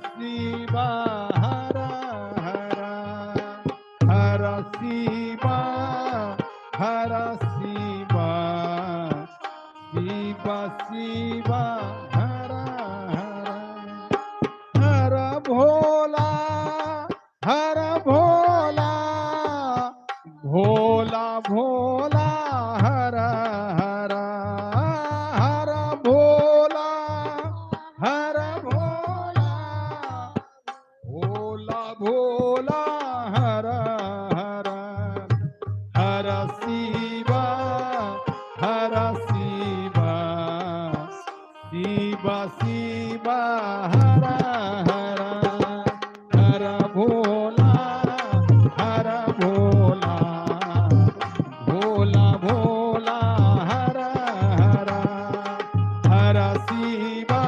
शिवा हर हर, हर शिवा हर शिवा, शिव शिव हर हर, हर भोला हर भोला, भोला भोला हर हर, हर भोला हर भोला, भोला भोला हर हर, हर शिवा हर शिवा, शिव शिव हर हर, हर भोला हर भोला, भोला भोला हर हर, हर शिवा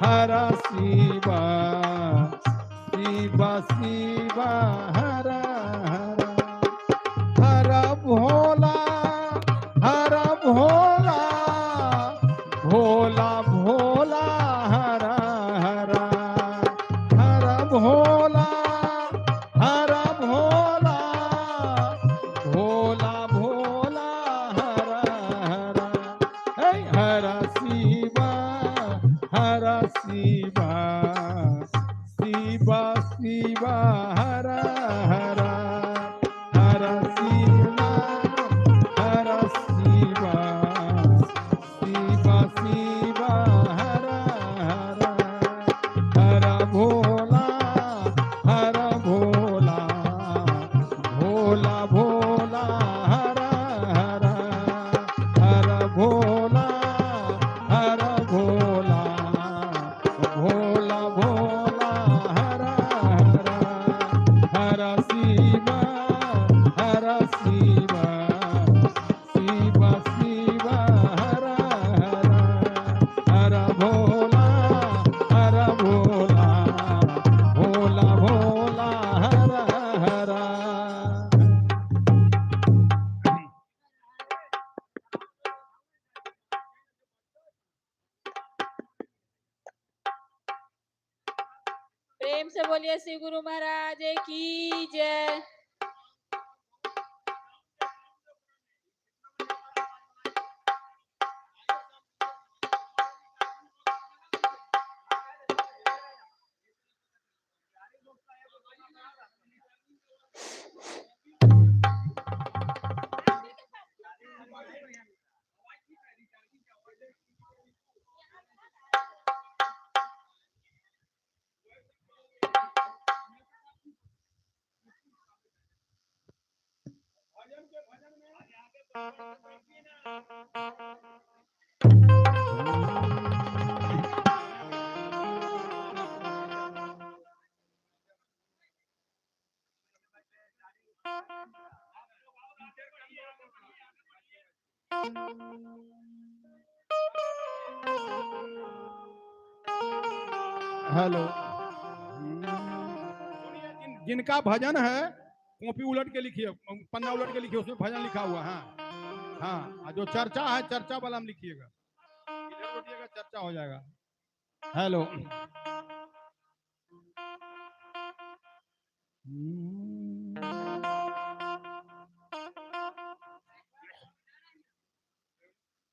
हर शिवा, शिव शिव हर हर, हर भोला हर भोला, भोला भोला हर हर, हर भोला हर भोला, भोला भोला हर हर, हे हर शिवा हर शिवा, शिव शिव हर हर, हर शिवा हर शिवा, शिव शिव हर हर, हर भोला हर भोला, भोला भोला हर हर, हर भोला हर भोला, भोला भोला हर हर, हर शिवा हर शिवा, शिव शिव हर हर, हर भोला हर भोला, भोला भोला हर हर। प्रेम से बोलिए श्री गुरु महाराज की जय। हेलो, जिनका भजन है कॉपी उलट के लिखिए, पन्ना उलट के लिखिए, उसमें भजन लिखा हुआ है। हाँ हाँ, जो चर्चा है चर्चा वाला हम लिखिएगा, इधर उठिएगा चर्चा हो जाएगा। हेलो,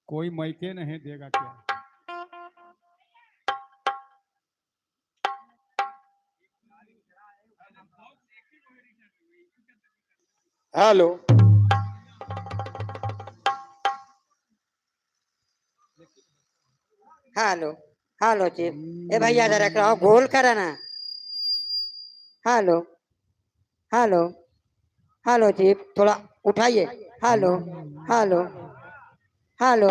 कोई मायके नहीं देगा क्या? हेलो, हेलो हेलो जी, ए भैया जरा कहो गोल करा ना। हेलो हेलो हेलो जी, थोड़ा उठाइए। हेलो हेलो हेलो,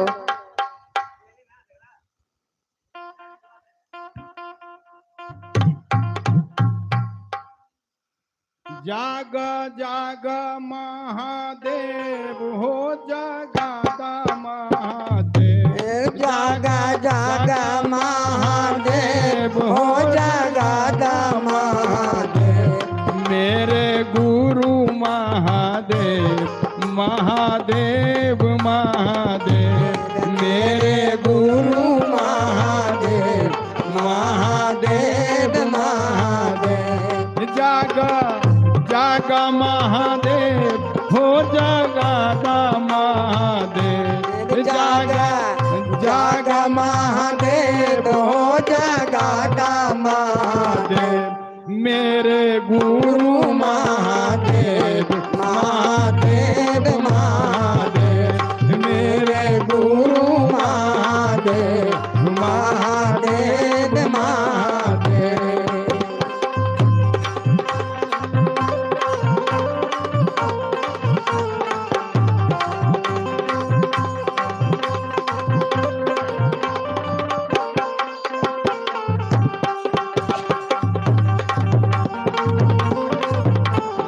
जाग जाग महादेव हो जगादा महादेव, जागा जागा महादेव हो जगादा महादेव, मेरे गुरु महादेव महादेव महादेव, मेरे गुरु महादेव महादेव गुरु महादेव महादेव महादेव मेरे गुरु महादेव महादेव महादेव।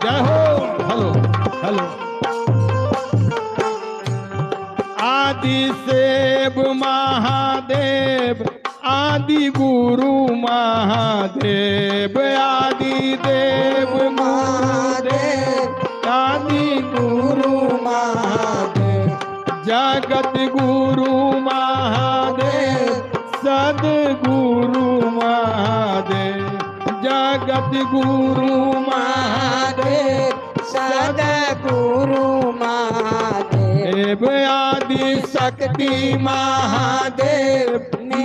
जय हो। Hello hello. आदि सेव महादेव आदि गुरु महादेव आदि देव महादेव आदि गुरु महादेव जगत गुरु महादेव सदगुरु महादेव जगत गुरु महादेव सदगुरु महादेव देव आदि शक्ति महादेव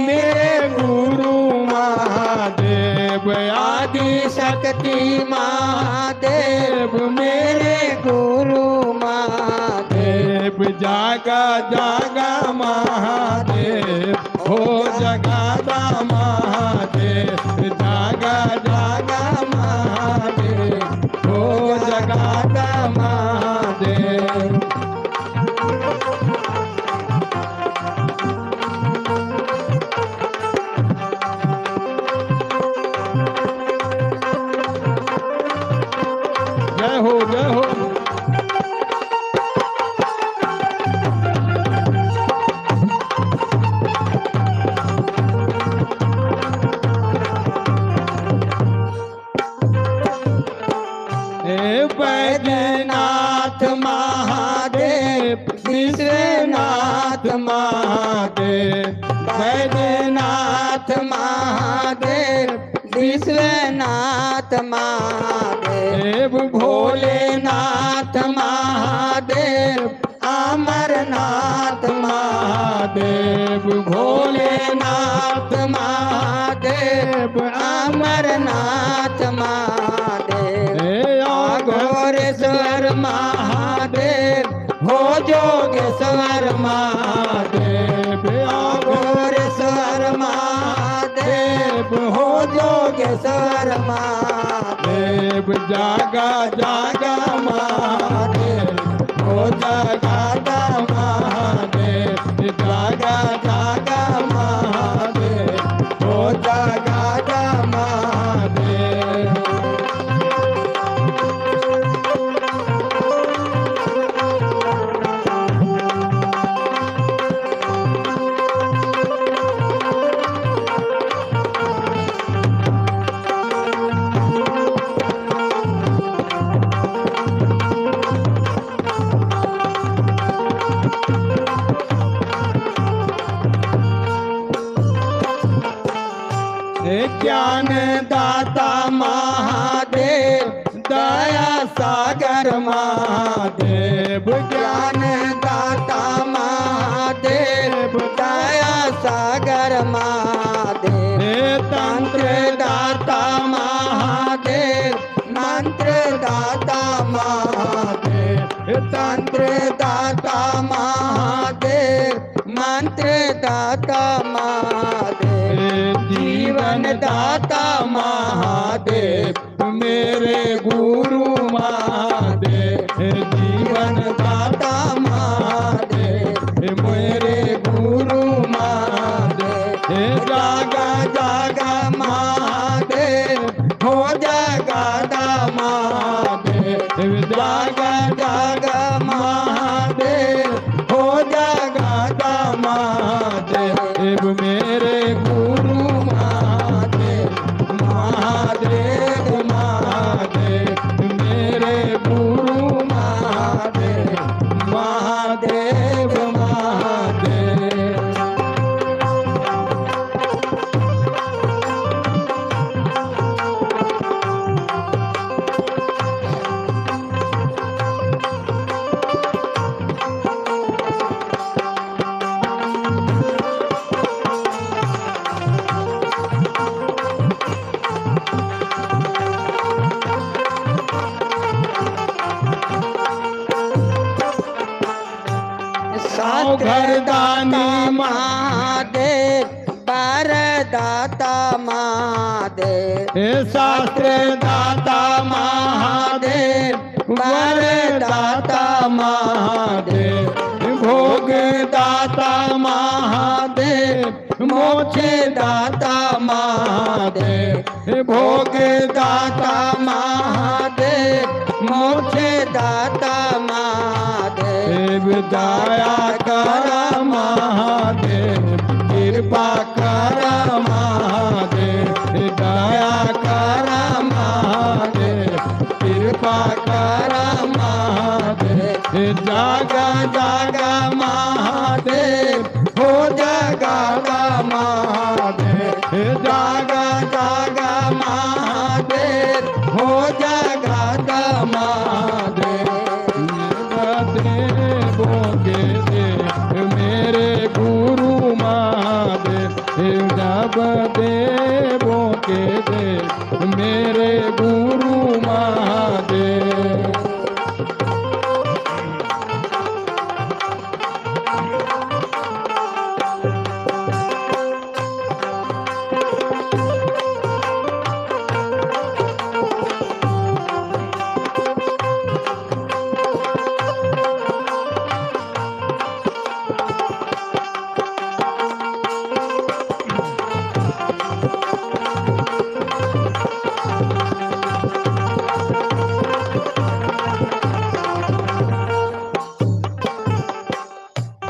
मेरे गुरु महादेव आदि शक्ति महादेव देव मेरे गुरु महादेव देव जागा जागा महादेव हो जगादा महादेव जागा जागा महादेव हो जगादा महादेव। जय हो जय हो। हे बैद्यनाथ महादेव विश्वनाथ महादेव बैद्यनाथ महादेव विश्वनाथ महादेव देव भोले भोलेनाथ महादेव अमरनाथ महादेव भोले भोलेनाथ महादेव अमरनाथ महादेव हे आघोर अघोरेश्वर महादेव हो जोगेश्वर महादेव देव आघोर अघोरेश्वर महादेव हो जोगेश्वर महादेव देव जागा जागा महादेव हो जगादा महादेव जागा जागा महादेव हो जगादा महादेव। हे ज्ञान दाता महादेव दया सागर महादेव देव ज्ञान ज्ञान दाता महादेव दया सागर महादेव हे तंत्र तंत्र दाता महादेव मंत्र दाता महादेव तंत्र दाता महादेव मंत्र दाता महादेव जीवन दाता महादेव मेरे गुरु महादेव जीवन दाता महादेव मेरे गुरु महादेव हे जागा जागा महादेव हो जगादा महादेव जागा जागा महादेव हो जगादा महादेव मेरे गुरु महादेव महादेव महादेव मेरे गुरु महादेव महादेव महादेव। महादेव। हे शास्त्र दाता महादेव, वर दाता महादेव, भोग दाता महादेव, मोक्ष दाता महादेव, भोग दाता महादेव, मोक्ष दाता महादेव। दया कर महादेव, कृपा कर महादेव, दया कर महादेव, कृपा कर महादेव। जागा जागा महादेव, हो जगागा महादेव, जागा जागा महादेव, हो जगागा महादेव। देवों के देव मेरे गुरु महादेव, जब देवों के देव मेरे गुरु महादेव।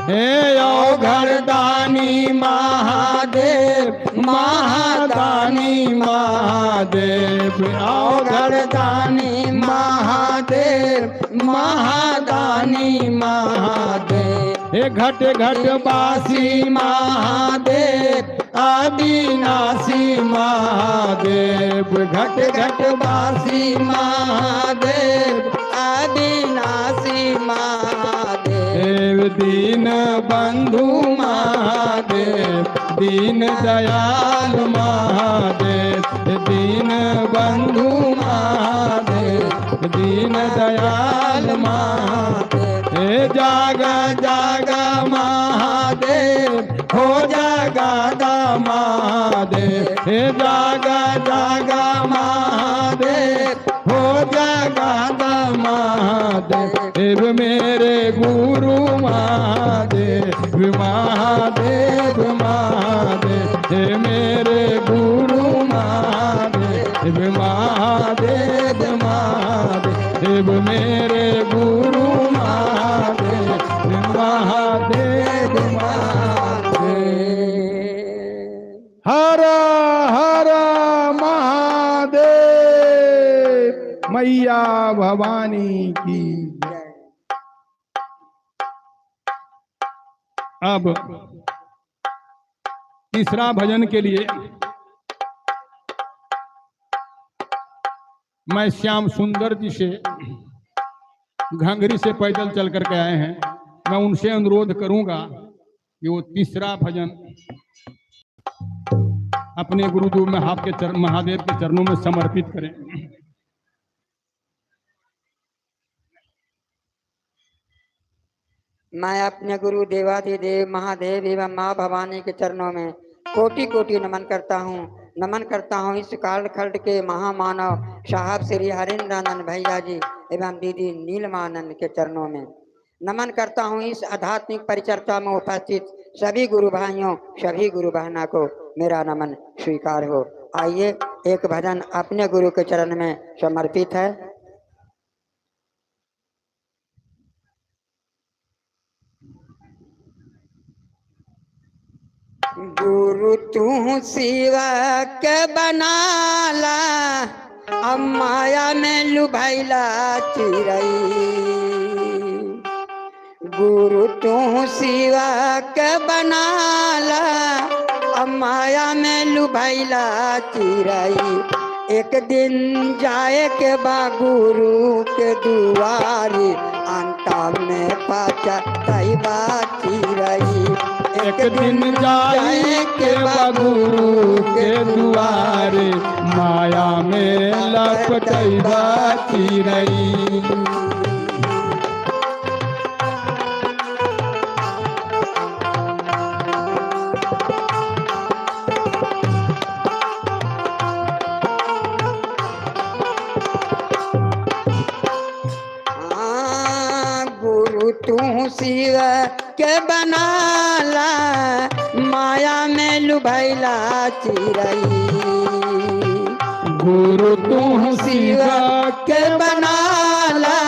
हे घरदानी महादेव, महादानी महादेव, आओ घरदानी महादेव, महादानी महादेव। हे घट घट बासी महादेव, अविनाशी महादेव, घट घट बासी महादेव, अविनाशी महादेव। देव दीन बंधु महादेव, दीन दयाल महादेव, दीन बंधु महादेव, दीन दयाल महादेव। हे जागा जागा महादेव, हो जागा महादेव, हे जागा जागा महादेव, हो जागा महादेव। मेरे गुरु महादेव, महादेव महादेव, हे मेरे गुरु महादेव, महादेव महादेव, मेरे गुरु महादेव, महादेव महादेव। हर हर महादेव, मैया भवानी की जय। अब तीसरा भजन के लिए मैं श्याम सुंदर जी से घांघरी से पैदल चल करके आए हैं, मैं उनसे अनुरोध करूंगा कि वो तीसरा भजन अपने गुरुदेव महादेव के चरणों में समर्पित करें। मैं अपने गुरु देवाधिदेव महादेव एवं माँ भवानी के चरणों में कोटि कोटि नमन करता हूँ। नमन करता हूँ इस कालखंड के महामानव साहब श्री हरिंद्रानंद भैया जी एवं दीदी नीलमानंद के चरणों में। नमन करता हूँ इस आध्यात्मिक परिचर्चा में उपस्थित सभी गुरु भाइयों, सभी गुरु बहना को मेरा नमन स्वीकार हो। आइए एक भजन अपने गुरु के चरण में समर्पित है। गुरु तू शिवा के बनाला, अब माया में लुभैला चिरई। गुरु तू शिवा के बनाला, अब माया में लुभैला चिरई। एक दिन जाए के बा गुरु के दुआरी, अंत में पाचा तैबा चिरई। एक दिन जाए के बा गुरु के दुआरे, माया में लपटैबा चिरई। शिव के बनाला, माया में लुभैला चिरई। गुरु तू शिव शिवा के बनाला,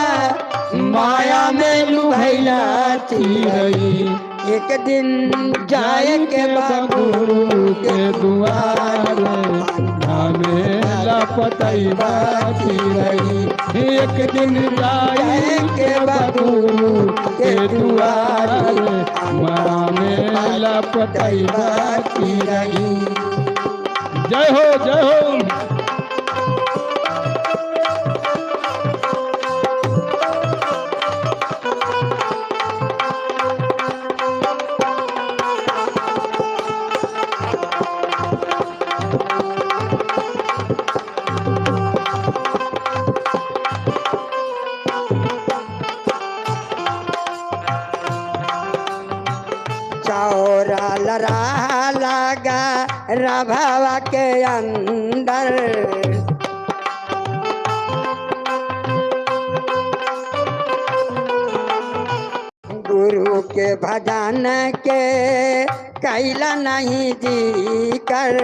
माया में लुभैला चिरई। चिरई। एक दिन जाए के बाबू गुरु के दुआरे हमें लपटैबा चिरई। एक दिन जाए के गुरु के दुआरे हमें लपटैबा चिरई। जय हो, जय हो। चौरा लरा लगा रभवा के अंदर, गुरु के भजन के कैला नहीं जी कर।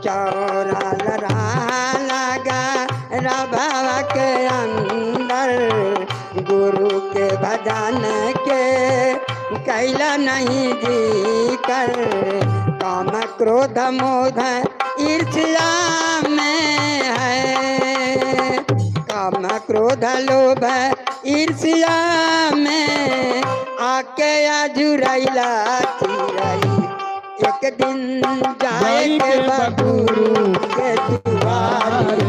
चौरा लरा लगा रभवा के अंदर, गुरु के भजन के कैला नहीं जी कर। काम क्रोध मोध ईर्ष्या में है, काम क्रोध लोभ ईर्ष्या में आके अजुरैला चिरई। एक दिन जाए के बबुरु के दुआरे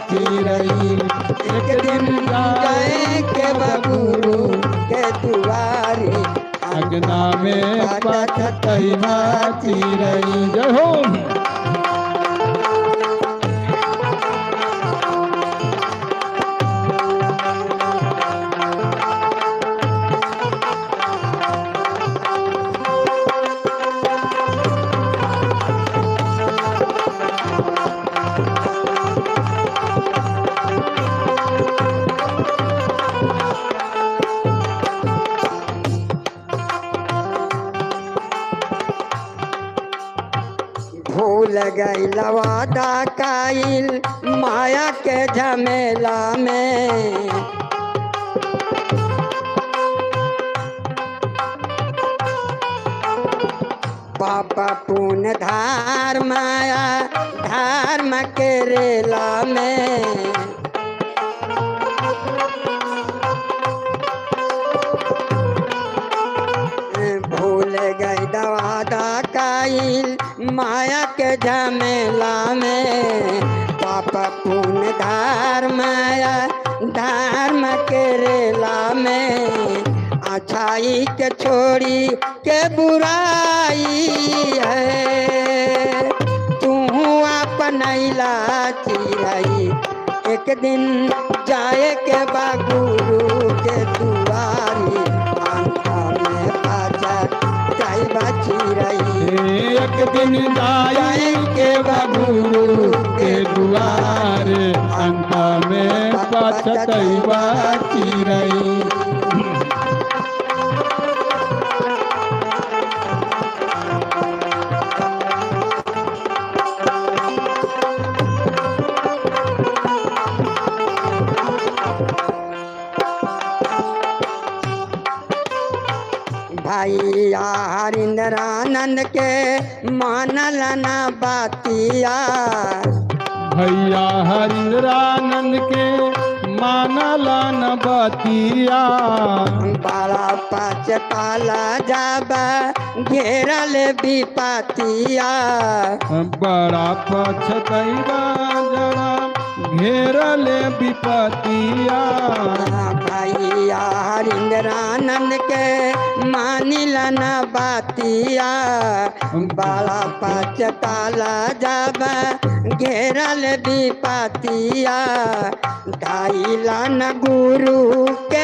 चिरई। एक दिन जाए के बबुरु के दुआरे अगना में पछतैबा चिरई। जय हो। भूल गई लवादा काइल माया के झमेला में, पाप पुण्य धार माया धर्म के रेला में। भूल गई दवादा काइल माया के झमेला में, पाप पुण्य धार माया धर्म के रेला में। अच्छाई के छोड़ी के बुराई है, तू अपनैला चिरई। एक दिन जाए के बा गुरु के दुआरी, अंत में पाचा जाइबा चिरई। एक दिन जाए के गुरु के दुआरे अंत में पछतैबा चिरई। भैया हरिंद्रानंद के मानल ना बातिया, भैया हरिंद्रानंद के मानला न बतिया। बड़ा पछताला जाबा घेरल विपतिया। बड़ा पछतैबा जरा घेरल विपतिया। भैया हरिंद्रानंद के मानिल न बातिया, बड़ा पछताला जाबा घेरल विपतिया। धाइला न गुरु के